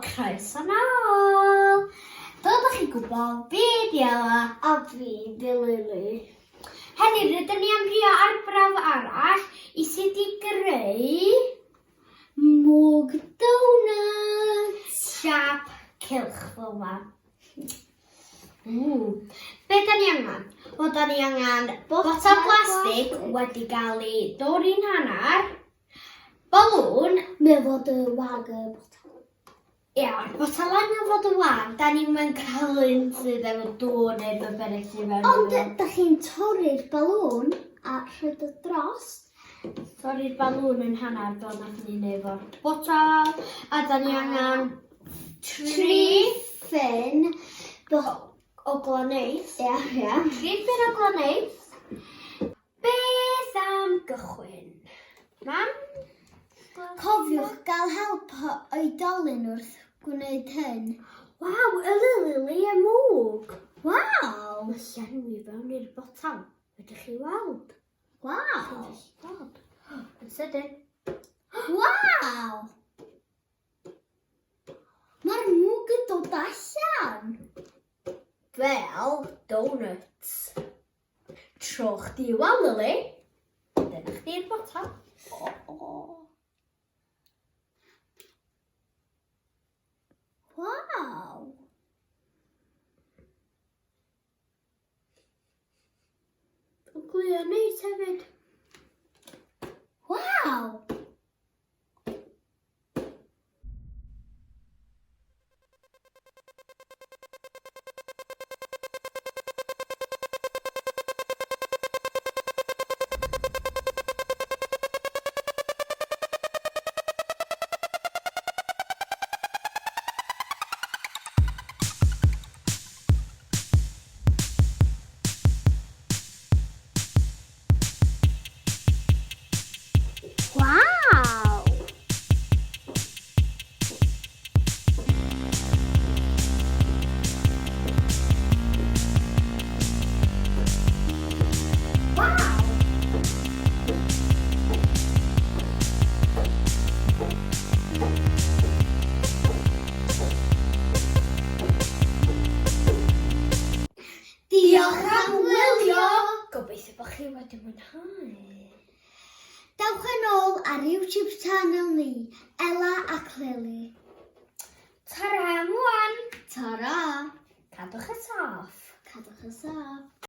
croeso nôl! Fel chi'n gwybod, fi di Ela a fi di Lily. Heddiw rydyn ni am drio arbrawf arall i sut i greu mwg donut siap cylch fel yma. Ww. Be da ni angen? Wel, da ni angen botel plastig wedi gael ei dorri'n hanner, Balŵn. Mae fod y wag y botel. Ia, botel angen fod yn wag. Da ni'n mynd cael un sydd efo dŵr neu be bynnag sydd mewn. Ond da chi'n torri'r balŵn a rhoid o dros. Torri'r balŵn yn hanner fel nath ni neud efo'r botel. A da ni angen tri ffyn o glaneis. Ia, ia. Tri ffyn o glaneis. Beth am gychwyn? Mam? Cofiwch gael help o oedolyn wrth gwneud hyn. Waw, y lili y mwg! Waw! Mae llenwi fewn i'r botal. Ydych chi weld? Waw! Dod. Yn sydyn. Waw! Mae'r mwg yn dod allan. Fel donuts. Tro chdi wan, Lily. Dyna chdi'r botel. O. Waw! Mae'n glio neis hefyd. Waw! Waw! Waw! Diolch am wylio! Gobeithio bod chi wedi mwynhau. Dewch yn ôl ar YouTube channel ni, Ela ac Lily. Tara am wan! Tara! Cadwch y saff. Cadwch y saff.